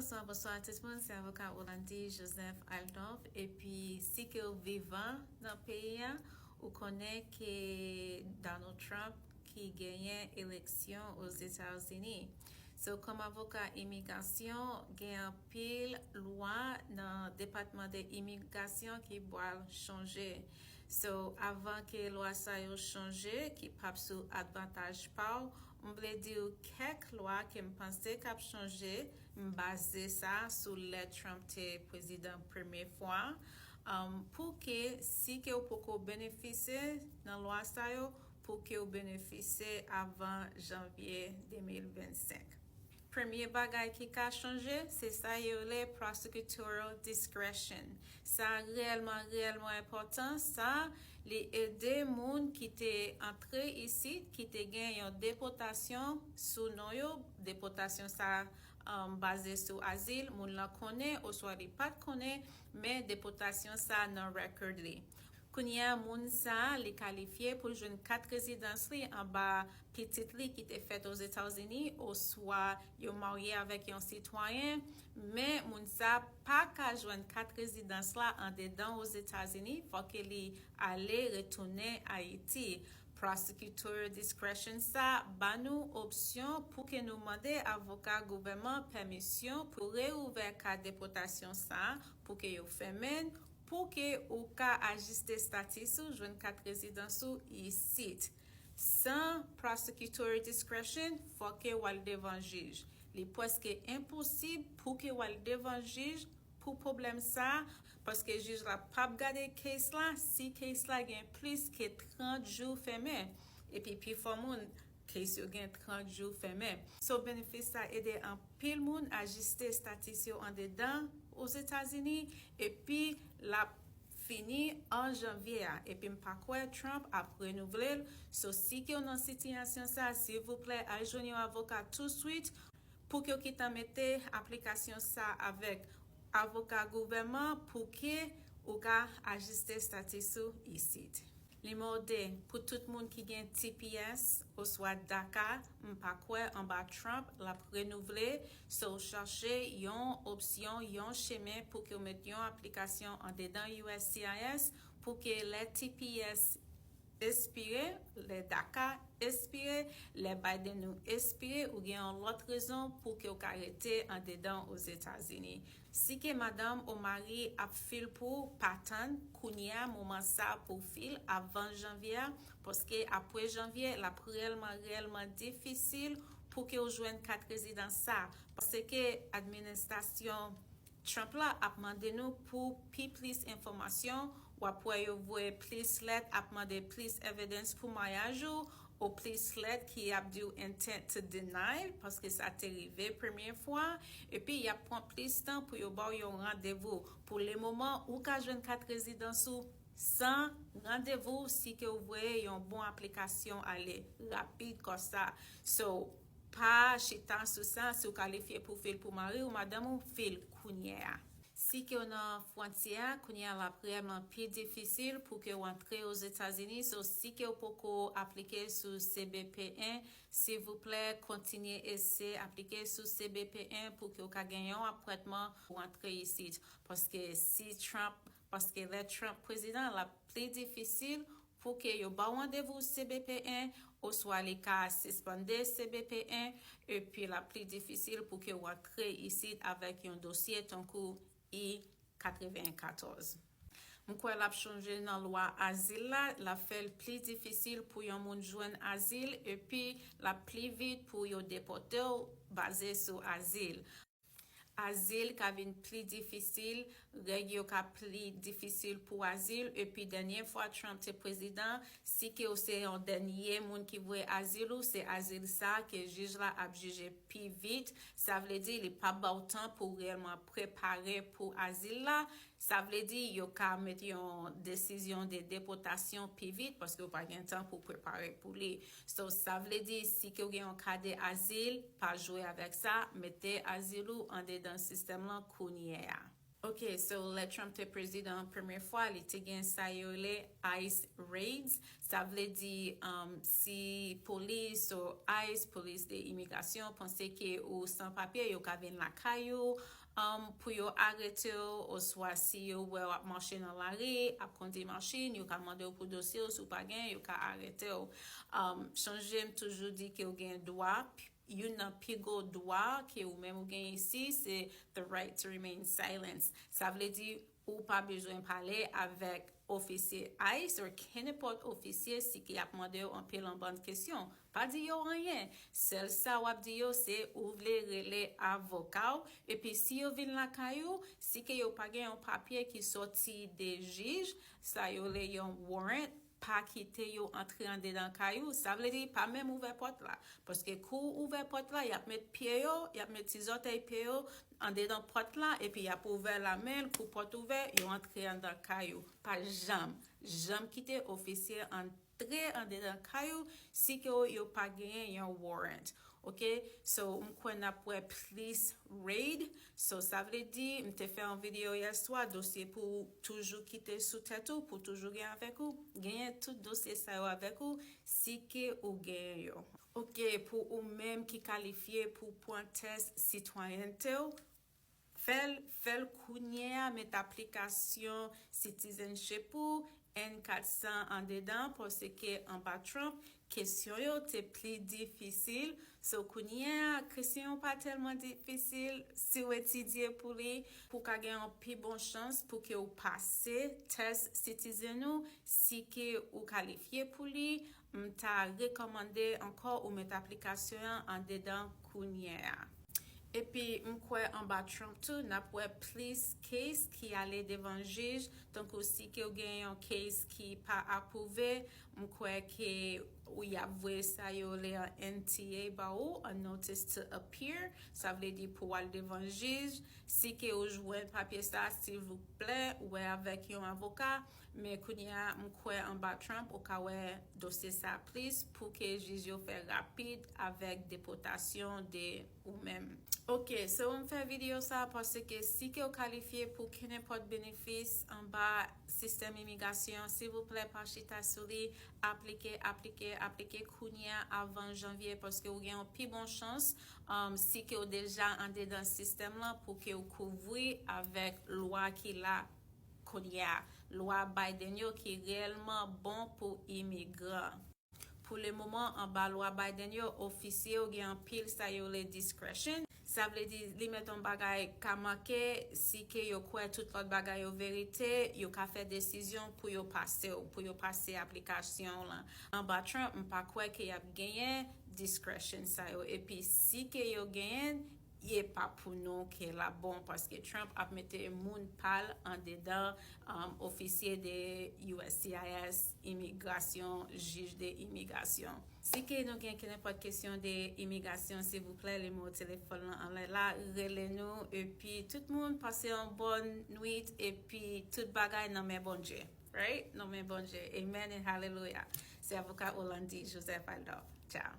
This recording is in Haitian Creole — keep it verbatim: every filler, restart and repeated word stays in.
Bonswa, bonswa tout moun, se avoka Rolandi Joseph Aldorf. Epi si ke w vivan nan peyi a, ou konnen ke Donald Trump ki genyen eleksyon Ozetazini. So, kòm avoka imigrasyon, gen anpil lwa nan Depatman de Imigrasyon ki pral chanje. So, avan ke lwa sa yo chanje, ki p ap sou advantaj pa w, m vle di w kèk lwa ke m panse k ap chanje, m baze sa sou lè Trump te prezidan premye fwa, um, pou ke si ke w poko benefisye nan lwa sa yo, pou ke w benefisye avan janvye de mil vennsenk. Premye bagay ki ka chanje, se sa yo rele prosecutorial discretion. Sa reyèlman, reyèlman enpòtan. Sa, li ede moun ki te antre isit, ki te gen yon depòtasyon sou non yo. Depòtasyon sa, um, baze sou azil, moun lan konnen oswa li pa t konnen, men depòtasyon sa nan record li. Kounye a, moun sa a, li kalifye pou l jwenn kat rezidans li anba pitit li ki te fèt Ozetazini, oswa yo marye avèk yon sitwayen, men moun sa a pa ka jwenn kat rezidans la andedan Ozetazini, fòke li ale retounen Ayiti. Prosecutorial discretion sa ba nou opsyon pou ke nou mande avoka gouvènman pèmisyon pou reouvè ka depòtasyon sa a, pou ke yo fèmen l, pou ke ou ka ajiste status ou, jwenn kat rezidans ou isit. San prosecutorial discretion, fòke w al devan jij. Li prèske enposib pou ke w al devan jij pou pwoblèm sa a, paske jij la p ap gade case la si case la gen plis ke trant jou fèmen. Epi pifò moun, case yo gen trant jou fèmen. So, benefis sa ede anpil moun ajiste status yo andedan Ozetazini, epi l ap fini an janvye a. Epi m pa kwè Trump ap renouvle l. So, si ke w nan sitiyasyon sa, silvouplè, al jwenn yon avoka touswit pou ke w gentan mete aplikasyon sa avèk avoka gouvènman pou ke ou ka ajiste status ou isit. Nimewo de, pou tout moun ki gen T P S oswa DACA, m pa kwè anba Trump l ap renouvle. So, chache yon opsyon, yon chemen pou ke w met yon aplikasyon andedan U S C I S pou ke lè T P S espire, lè DACA espire, lè Biden ou espire, ou gen yon lòt rezon pou ke w ka rete andedan Ozetazini. Si ke madanm ou mari ap fil pou w, pa tann, kounye a moman sa pou w fil avan janvye a, paske apre janvye, l ap reyèlman, reyèlman difisil pou ke w jwenn kat rezidans sa, paske administrasyon Trump la ap mande nou pou pi plis enfòmasyon. W ap wè yo voye plis lèt, ap mande plis evidence pou maryaj ou, ou plis lèt ki ap di w intent to deny, paske sa te rive premye fwa. Epi, y ap pran plis tan pou yo ba w yon randevou. Pou le moman, ou ka jwenn kat rezidans ou san randevou si ke w voye yon bon aplikasyon ale rapid konsa. So, pa chita sou sa, si w kalifye pou fil pou mari w, madanm ou, fil kounye a. Si ke w nan fwontyè a, kounye a l ap reyèlman pi difisil pou ke w antre Ozetazini. So, si ke w poko aplike sou C B P en, silvouplè, kontinye eseye aplike sou C B P en pou ke w ka gen yon apwentman pou antre isit. Paske si Trump, paske lè Trump prezidan, l ap pli difisil pou ke yo ba w randevou C B P en, oswa li ka sispande C B P en, epi l ap pli difisil pou ke w antre isit avèk yon dosye tankou I katrevennkatòz. M kwè l ap chanje nan lwa azil la, l ap fè l pli difisil pou yon moun jwenn azil, epi l ap pli vit pou yo depòte w baze sou azil. Azil ka vin pli difisil, règ yo ka pli difisil pou azil, epi dènye fwa Trump te prezidan, si ke w se yon dènye moun ki voye azil ou, se azil sa ke jij la ap jije pi vit. Sa vle di li p ap ba w tan pou w reyèlman prepare pou azil la. Sa vle di yo ka met yon desizyon de depòtasyon pi vit paske w pa gen tan pou w prepare pou li. So, sa vle di si ke w gen yon ka de azil, pa jwe avèk sa, mete azil ou andedan sistèm lan kounye a. Ok, so lè Trump te prezidan premye fwa, li te gen sa yo rele ICE raids. Sa vle di um, si polis o ICE, polis de imigrasyon, panse ke ou san papye, yo ka vin lakay ou um, pou yo arete w, oswa si yo wè w ap mache nan lari, ap kondui machin, yo ka mande w pou dosye w, si w pa gen, yo ka arete w. Um, chonje m toujou di ke w gen dwa, youn nan pi gwo dwa ke ou menm ou gen isi, se the right to remain silent. Sa vle di ou pa bezwen pale avèk ofisye ICE or kenenpòt ofisye si ke y ap mande w anpil an bann kesyon. Pa di yo anyen. Sèl sa w ap di yo se ou vle rele avoka w. Epi si yo vin lakay ou, si ke yo pa gen yon papye ki sòti de jij, sa yo rele yon warrant, pa kite yo antre andedan kay ou. Sa vle di pa menm ouvè pòt la. Paske kou w ouvè pòt la, y ap met pye yo, y ap met ti zòtèy pye yo andedan pòt la, epi y ap ouvè lamen l, kou pòt ouvè, yo antre anndan kay ou. Pa janm, janm kite ofisye antre andedan kay ou si ke yo pa genyen yon warrant. Ok, so m kwè n ap wè plis raid. So sa vle di, m te fè yon videyo yèswa, dosye pou ou toujou kite sou tèt ou, pou toujou gen avèk ou, genyen tout dosye sa yo avèk ou, si ke ou genyen yo. Ok, pou ou menm ki kalifye pou pran tès sitwayènte w, fè l, fè l kounye a, met aplikasyon citizenship ou, N kat san andedan, paske anba Trump, kesyon yo te pli difisil. So, kounye a, kesyon yo pa tèlman difisil. Si w etidye pou li, pou ka gen yon pi bon chans pou ke w pase tès citizen ou, si ke ou kalifye pou li, m ta rekòmande ankò ou met aplikasyon an andedan kounye a. Epi m kwè anba Trump tou, n ap wè plis case ki ale devan jij, tankou si ke w gen yon case ki pa apwouve, m kwè ke ou y ap voye sa yo rele an N T A ba ou, an notice to appear, sa vle di pou w al devan jij. Si ke ou jwenn papye sa, silvouplè, wè avèk yon avoka. Men kounye a, m kwè anba Trump, ou ka wè dosye sa plis pou ke jij yo fè rapid avèk depòtasyon de ou menm. Ok, so m fè videyo sa paske si ke w kalifye pou kenenpòt benefis anba sistèm imigrasyon, silvouplè pa chita sou li, aplike, aplike, aplike kounye a avan janvye paske ou gen yon pi bon chans um, si ke w deja andedan sistèm lan pou ke w kouvri avèk lwa ki la kounye a, lwa Biden yo ki reyèlman bon pou imigran. Pou le moman, anba lwa Biden yo, ofisye yo gen anpil sa yo rele discretion. Sa vle di, li mèt yon bagay ka manke, si ke yo kwè tout lòt bagay yo verite, yo ka fè desizyon pou yo pase w, pou yo pase aplikasyon w lan. Anba Trump, m pa kwè ke y ap genyen discretion sa yo. Epi si ke yo genyen, ye pa pou nou ke l ap bon, paske Trump ap mete moun pa l andedan um, ofisye de U S C I S, imigrasyon, jij de imigrasyon. Si ke nou gen kenenpòt kesyon de imigrasyon, silvouplè, nimewo telefòn lan anlè la, rele nou, epi tout moun pase yon bòn nwit, epi tout bagay nan men Bondye. Right? Nan men Bondye. Amen and hallelujah. Se avoka Orlandy Joseph Aldor. Ciao.